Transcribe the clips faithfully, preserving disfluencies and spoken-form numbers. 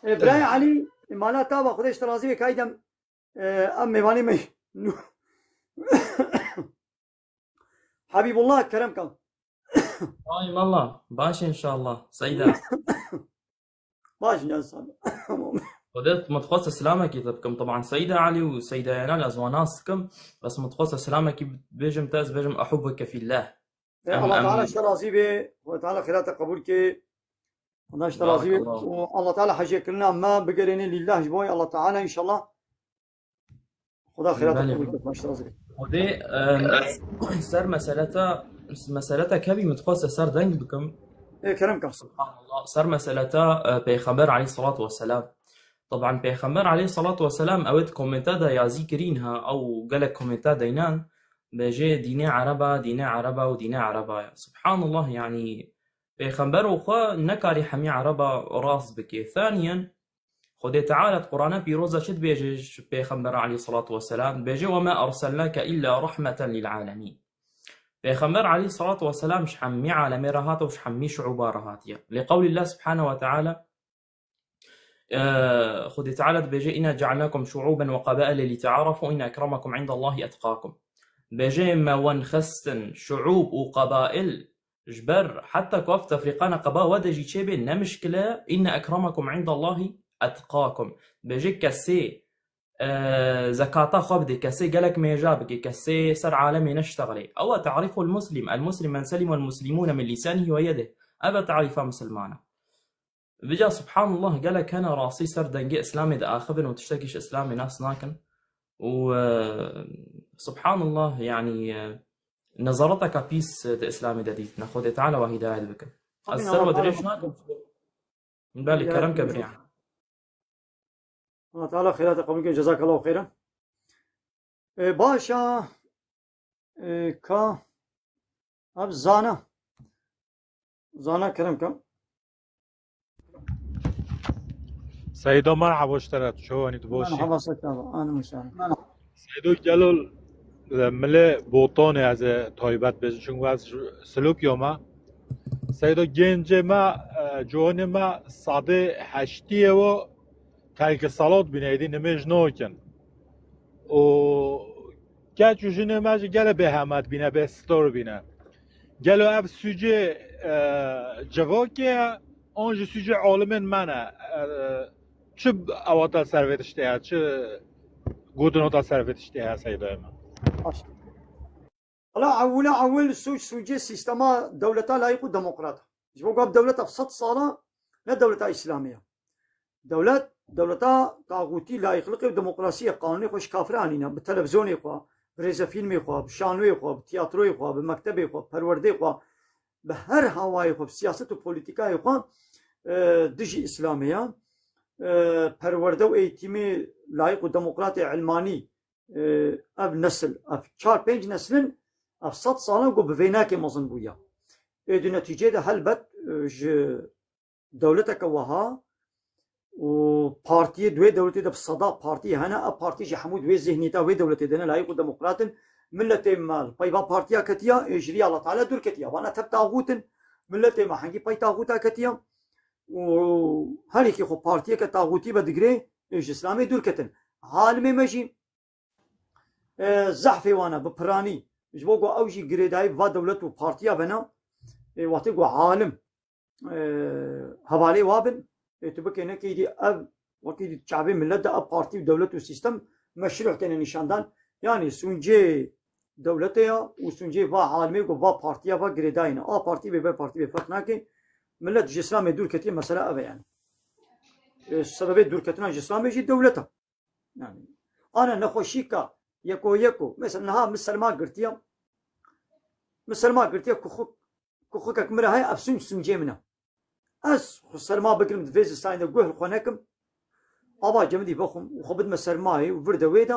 E, Birayê Elî, mala te ava, Xwedê ji te razî be, kayî dem, e, em mêvanê me nû. Habîbullah, kerem ke. Ay mala, baş inşallah. Seyda. Baş ne san. Xwedê, min dixwest selamekî te bikim. Teban Seyda Elî û Seyda Yenal ez wan nas dikim. Bes min dixwest selamekî bêjim te, ez bêjim, "Ehubbuke fillah." E, Em, Allah em. Teala ji te razî be. Allah Teala xêra te qebûl ke. Allah ji te razî be. Barakallah. Û Allah Teala hecêkirina me bigerêne lillah ji bo Allah Teala inşallah. Xuda xêra te Belê. Qebûl ke. Allah ji te razî be. Xwedê, em, ser meseleta, meseleta kevî min dixwest ser deng bikim. E, kerem ke. Subhanallah. Ser meseleta, e, Peyxember aleyhissalatu vesselam. Teban Peyxember aleyhissalatu vesselam ew ê di komenta de yazî kirîn ha, ew gelek komenta deynan, bêjê dînê Ereba, dînê Ereba û dînê Ereba ye. Subhanallah, yanî Peyxember û xwe nekarî hemî Ereba rast bike. Thaniyen, Xwedê Teala di Qur'ana pîroz de çi dibêje ji Peyxember aleyhissalatu vesselam? Dibêje, "Ve ma erselnake illa rahmeten lil alemîn." Peyxember aleyhissalatu vesselam ji hemî alemê re hate û ji hemî şuûba re hatiye. Li qewlillah subhanahu ve teala, e, Xwedê Teala dibêje, "Inna cealnakum şu'uben ve qabaile li ta'arafu, inna ekramakum indallahi etqakum." Dibêje, me wen xistin şu'ûb û qabail ji ber heta ku ev tefrîqana qeba we de jî çêbê ne mişkil e, "Inna ekramakum indallahi etqakum." Dibêje, kesê, e, zekata xwe bidê, kesê gelek mêja bike, kesê ser alemê neştexilê. Ew e tarîful muslim, "El muslim men selimal muslimûne min lisanihi ve yedih." Ev e tarîfa misilmana. Vêca, subhanallah, gelek hene rastî ser dengê Îslamê diaxivin û tiştekî ji Îslamê nas nakin. Û, e, subhanallah, yanî, e, nezareteke pîs di Îslamê de dîtine. Xwedê Teala we hîdayet bike. Ez Amîn, ser we Allah dirêj Teala nakim. Belê, hîdayet kerem ke bike. Birîya. Allah Teala xêra te qebûl ke, cezakallahu xeyran. E, baş e, e, ka, ev Zana. Zana, kerem ke. Seydo, merhaba, ji te re, tu çawanî, tu baş î? Merhaba, Seydo, ahlen ve sehlen. Seydo, gelo, e, milê Botanê ez ê taybet bêjim, çunku ez ji Silopiyê me. Seydo, gencê me, e, ciwanê me sedê heştiyê wo terkê selat bîne, êdî nimêj nakin. Û keç û jinê me jî gele bêhemet bîne, bêstor bîne. Gelo ev sûcê, e, civakê ye, an jî sûcê alimên me ne? E, çi awata ser vê tiştê heye, çi gotina te ser vê tiştê heye, Seydoyê me? Baş. Wela ewila ewil sûc, sûcê sîstema dewleta layîq û demokrat. Ji bo ku ev dewleta sed sala ne dewleta Îslamê ye. Dewlet, dewleta taxûtî, layîqliqê û demokrasiyê, qanûnê xwe ji kafir anîne, bi televîzyonê xwe, bi rêzefîlmê xwe, bi şanoyê xwe, bi tiyatroyê xwe, bi mektebê xwe, bi perwerdê xwe, bi her hawayê xwe, bi siyaset û polîtîkayê xwe, e, dijî Îslamê ye. E, perwerde û eğitimê layîq û demokratê, ilmanî, e, ev nesil, ev çar pênc neslin, ev sed salan ku bi vênakê mezin bûye. Ê di netîcê de helbet, e, ji dewleteke wiha û partiyê di wê dewletê de bi seda partî hene, ev partî jî hemû di wê zihniyeta wê dewletê de ne, layîq û demokrat in. Miletê me li pey va partiya ketiya, ê ji rîya Allah Teala dûr ketiya. Vana tev taxût in. Miletê me hengî pey taxûta ketiya. Û her yekê xwe partiyeke taxûtî vedigirê, ê ji Îslamê dûr ketin. Alimê me jî, e, zehfê wan e bi piranî. Ji bo ku ew jî girêdayî va dewlet û partiya bena, e, wextê ku alim, e, hevalê wa bin, e, tu bikê nekê dî ev, wekî dî çavê millet de ev partî û dewlet û sîstem meşrûh têne nîşandan. Yanî sûncê dewletê ya û sûncê va alimê ku va partiya va girêdayî ne. A partî bê, B partî bê, ferq nake. Millet ji Îslamê dûr ketiye, mesela ev e yani. E, sebebê dûrketina ji Îslamê jî dewlet e. Yani, ana nexweşîka yeko yeko. Mesela niha min serma girtiye. Min serma girtiye, kuxuk, kuxukek min re heye, ev sûnc sûncê min e. Ez xwe serma bigirim di vê zistanê de guh li xwe nekim. Ava cemidî vexwim û xwe bidime sermayê û vir de wê de,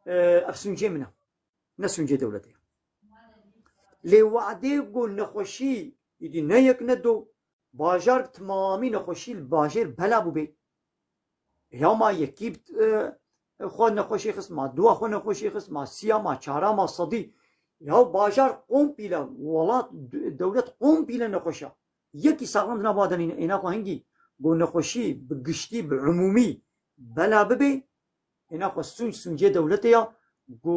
e, ev sûncê min e. Ne sûncê dewletê ye. Lê wadê ku nexweşî îdî ne yek ne do, bajar bi timamî nexweşî li bajêr bela bûbê. Ya ma yekî bi, e, xwe nexweşî xist, ma duwa xwe nexweşî xist, ma siya, ma çara, ma sedî. Ya bajar kompîle, welat, d-, dewlet kompîle nexweş e. Yekî saxlem di nav de nîne, êna xwe hingî ku nexweşî bi giştî, bi umûmî bela bibe, êna xwe sûnc sûncê dewletê ya, ku,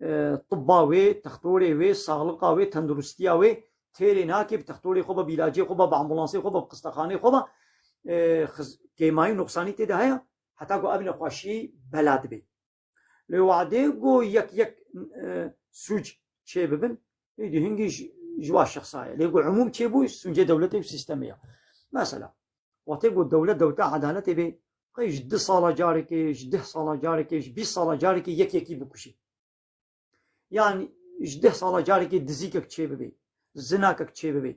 e, tibba wê, textorê wê, saxliqa wê, tenduristiya wê têrê nake, bi textorê xwe be, bi îlacê xwe be, bi ambulansê xwe be, bi xistexanê xwe be, e, xiz-, kêmayî û nuqsanî tê de heye, heta ku ev nexweşî bela dibe. Lê wadê ku yek yek, e, sûc çê bibin, êdî hingî ji, ji wa şexsa ye. Lê ku umûm çêbû, sûncê dewletê û sîstemê ya. Mesela, wextê ku dewlet, dewleta edaletê bê, qey ji du sala carekê, ji deh sala carekê, ji bîst sala carekê yek yekî bikuşî. Yan ji deh sala carekê dizîkek çê bibe, zinakek çê bibe.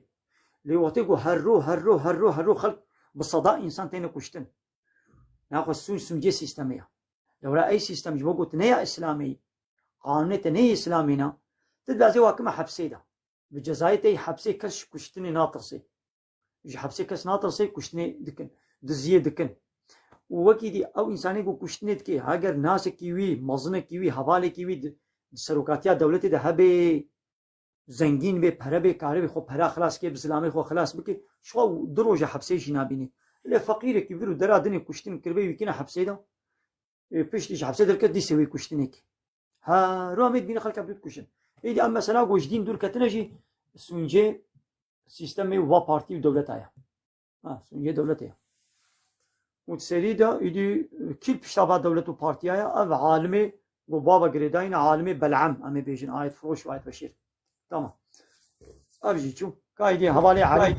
Lê wextê ku her ro, her ro, her ro, her ro xelk bi seda însan têne kuştin. Naxwe sûc sûncê sîstemê ya. Lewra ey sîstem ji bo ku tu ne ya Îslamê yî, qanûnê te ne yê Îslamê ne, tu dibê ez ê we kime hepsê de. Bi cezayê te yî hepsê kes ji kuştinê natirsê. Ji hepsê kes natirsê, kuştinê dikin, diziyê dikin. Û wekî dî ew însanê ku kuştinê dike, heger nasekî wî, mezinekî wî, hevalekî wî di, di serokatiya dewletê de hebe, zengîn bê, pere bê, karibê xwe pera xilas ke, bi zilamê xwe xilas bike, ji xwe du roja hepsê jî nabînî. Lê feqîrekî vir û dera dinê kuştin kiribe, wî kine hepsê de, ê, piştî ji hepsê derket, dîsê wî kuştinê ke. Her ro em ê dibîne xelk ev dû dikuşin. Êdî em mesela ku ji dîn dûr ketine jî sûncê sîstemê va partî û dewleta ye. Ha, sûncê dewletê ye. Û di serî de êdî kî li pişta va dewlet û partiya ye? Ev alimê ku bava girêdayî ne, alimê Bel'am, em ê bêjin, ayet firoş û ayet beşêr. Tamam. Ev jî çû. Ka êdî hevalê Elî.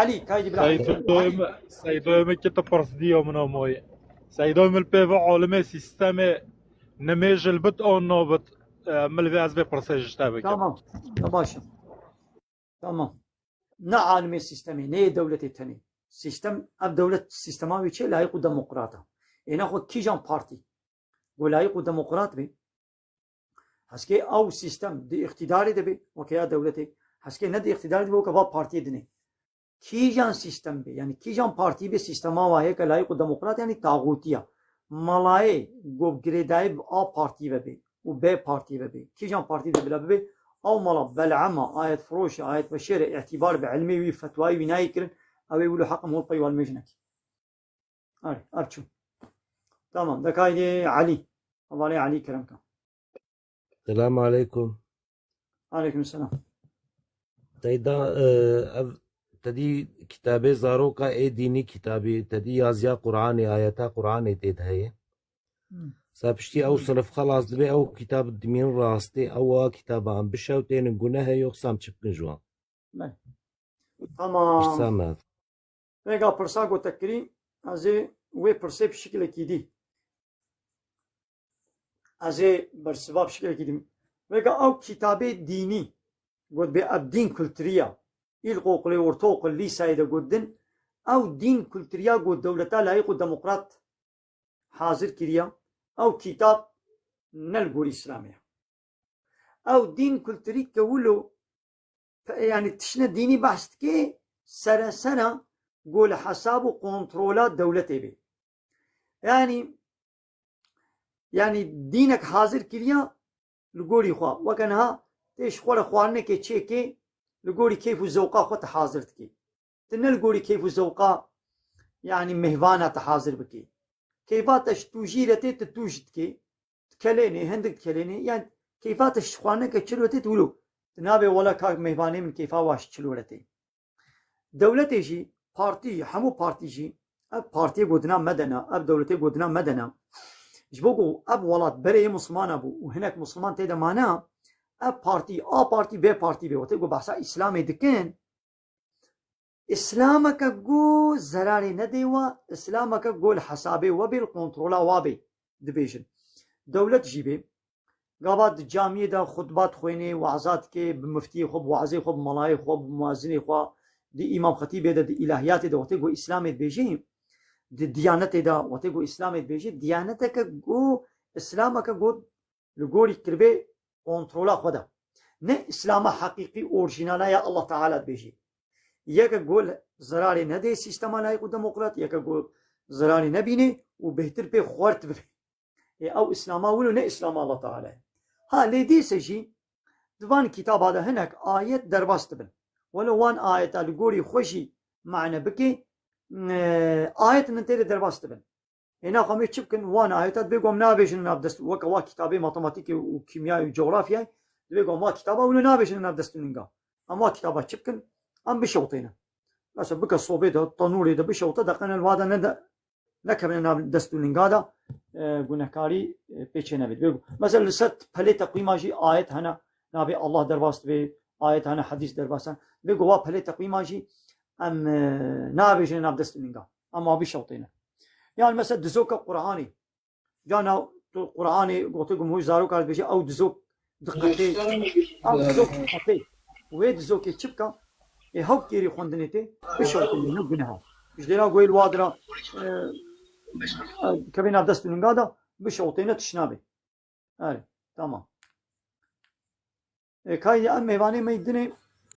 Elî, ka êdî bila Elî. Seydoyê min, Seydoyê min ki tu pirs diyo min o moyê. Seydoyê min li pê ve alimê sîstemê nimêj li bit on nobit, e, min li vê ez vê pirsê ji te bikim. Tamam. Ya baş e. Tamam. Ne alimê sîstemê, ne yê dewletê tenê. Sîstem, ev dewlet sîstema wî çi ye? Layîq û demokrat e. Êna xwe kîjan partî ku layîq û demokrat be, heskê ew sîstem di îqtîdarê de be, weke ya dewletê, heskê ne di îqtîdarê de be, weke va partiyê dinê. Kîjan sîstem be, yanî kîjan partî be, sîstema wa heye ke layîq û demokrat, yanî taxûtiya. Melayê ku girêdayî bi A partî ve be û B partî ve be, kîjan partî de bila bibe, ew mela bel'ema, ayet firoşe, ayet beşêre, îtîbar bi ilmê wî, fetwayê wî nayê kirin, ew ê wilo heqim hol pey wan mêj nekî. Erê, ev çû. Tamam, dekaydê Elî. Hevalê Elî kerem ke. Selam aleykum. Aleykum selam. Teyda, e, ev tedî kitabê zaroka ê dînî kitabî, tedî yaziya Qur'anê, ayeta Qur'anê tê de heye. Hmm. Sa piştî ew sinif xelas dibe, ew kitab dimîn rastê, ew a kitaba em bişewtênin, guneh e, yoxsa em çi bikin ji wan? Belê. Tamam. Îsa me. Vêga pirsa ku te kirî, ez ê wê pirsê bi şikilekî dî. Ez ê bersiva bi şikilekî dî. Vêga ew kitabê dînî, got bê ev dîn kulturiya, îlkokilê, ortaokul, lîseyê de got din, ew dîn kulturiya got dewleta layîq û demokrat hazir kiriya, ew kitab ne li gorî Îslamê ye. Ew dîn kulturî ke wilo, pe-, yanî tiştine dînî behs dike, seresera go li hesab û kontrola dewletê bê. Yanî, yanî dînek hazir kiriya li gorî xwe. Weke niha tê ji xwe re xwarinekê çêkê, li gorî keyf û zewqa xwe te hazir dikî. Tu ne li gorî keyf û zewqa, yanî mêhvana te hazir bikî. Keyfa te ji tûjî re tê, tu tûj dikî. Dikelênê, hindik dikelênê. Yan keyfa te ji xwarineke çilo tê, tu wilo. Tu nabê wela kak mêhvanê min keyfa wa ji çilo re tê. Dewletê jî, partî, hemû partî jî, ev partiyê godina me de ne, ev dewletê godina me de ne. Ji bo ku ev welat berê yê Mislimana bû û hinek Misliman tê de mane, ev partî, A partî, B partî bê, wextê ku behsa Îslamê dikin, Îslameke ku zerarê nedê we, Îslameke ku li hesabê we bê, li kontrola we bê, dibêjin. Dewlet jî bê, gava di camiyê de xutba dixwênê, waza dike, bi miftiyê xwe, bi wazê xwe, bi melayê xwe, bi muezinê xwe, di îmam xetîbê de, di îlahiyatê de, wextê ku Îslamê dibêjê, di diyanetê de, wextê ku Îslamê dibêjê, diyaneteke ku, Îslameke ku li gorî kiribê kontrola xwe de. Ne Îslama heqîqî, orjînala ya Allah Teala dibêjî. Yeke ku zerarê nedê sîstema layîq û demokrat, yeke ku zerarê nebînê û bêhtir pê xwert bibê. Ê ew Îslama wilo ne Îslama Allah Teala ye. Ha, lê dîse jî di van kitaba de hinek ayet derbas dibin. Welo wan ayeta li gorî xwe jî mane bike, e, ayet nin tê de derbas dibin. Ê naxa me çi bikin? Wan ayeta dibê ku em nabêjin nav dest, weke wa kitabê matematîkê û kîmyayê û cografyayê, dibê ku em wa kitaba wilo nabêjin nav dest û ninga. Em wa kitaba çi bikin? Em bişewtêne. Mesela bike sobê de, tenûrê de bişewte, deqene li wa de ne de, nekevine nav dest û ninga de, e, gunekarî, e, pê çê nebê. Dibê ku, mesela li ser pelê teqwîma jî ayet hene, navê Allah derbas dibê, ayet hene, hedîs derbas hene. Dibê ku wa pelê teqwîma jî em, e, nabêjin nav dest û ninga. Em wa bişewtêne. Yani mesela dizoka Qur'anê. Cana tu Qur'anê gote ku mû zarok dibêje ew dizok diqetê. Ew dizok diqetê. Wê dizokê çi bika? Ê hewt kêrî xwendinê tê bişewtîne, ne guneha. Ji dêra goyê li wa dira, e, e, kevê nav dest û ninga da bişewtêne tişt nabê. Erê, tamam. E, kayê em mêvanê me yî dinê,